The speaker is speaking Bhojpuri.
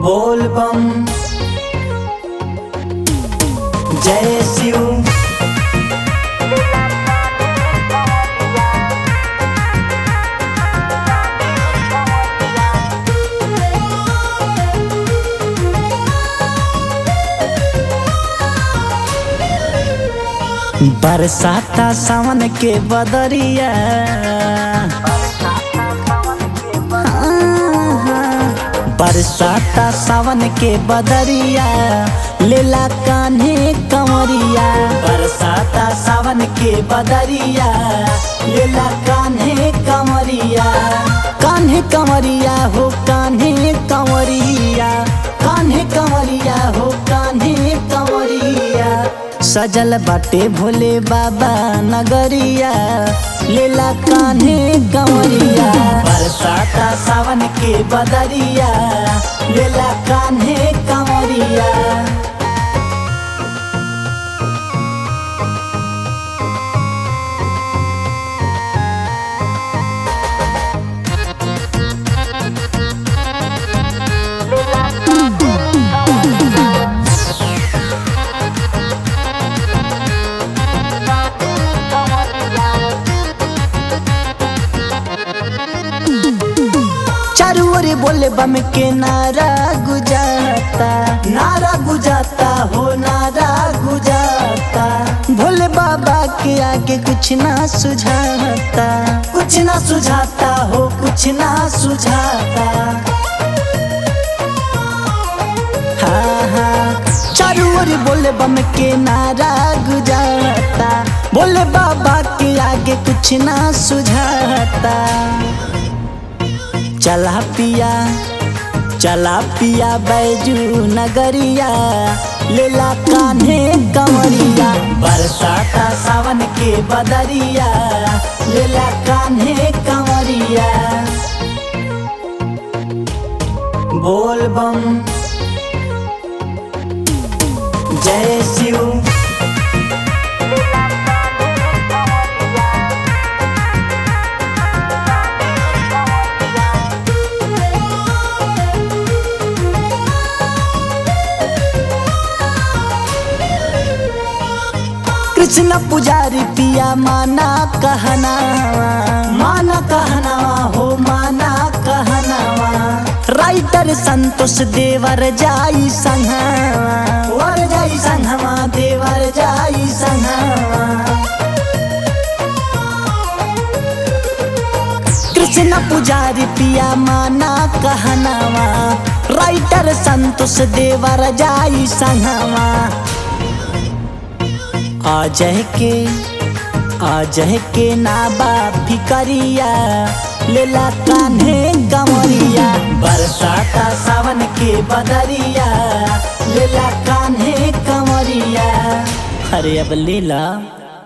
बोल बम जय शिव। बरसाता सावन के बदरिया, बरसाता सावन के बदरिया, लेला कान्हे कंवरिया। बरसाता सावन के बदरिया, लेला कान्हे कंवरिया। कान्हे कंवरिया हो कान्हे कंवरिया, कान्हे कंवरिया हो कान्हे कंवरिया। सजल बाटे भोले बाबा नगरिया, लेला कान्हे कंवरिया। बरसाता सावन के बदरिया, लेला कान्हे कंवरिया। चारू ओर बोले बम के नारा गुजाता, नारा गुजाता हो नारा गुजाता। भोले बाबा के आगे कुछ ना सुझाता, कुछ ना सुझाता हो कुछ ना सुझाता। हाँ हाँ, चारू ओर बोले बम के नारा गुजाता, भोले बाबा के आगे कुछ ना सुझाता। चला पिया, चला पिया बैजू नगरिया, लेला कान्हे कंवरिया। बरसाता सावन के बदरिया, लेला कान्हे कंवरिया। बोल बम जय शिव। कृष्ण पुजारी पिया माना कहनावा, माना कहनावा हो माना कहनावा। राइटर संतोष देवर जाई संघवा, वर जाई संघवा देवर जाई संघवा। कृष्ण पुजारी पिया माना कहनावा, राइटर संतोष देवर जाई संघवा। आ जह के नाबा फिकरिया, लेला कान्हे कंवरिया। बरसाता सावन के बदरिया, लेला कान्हे कंवरिया। अरे अब लेला।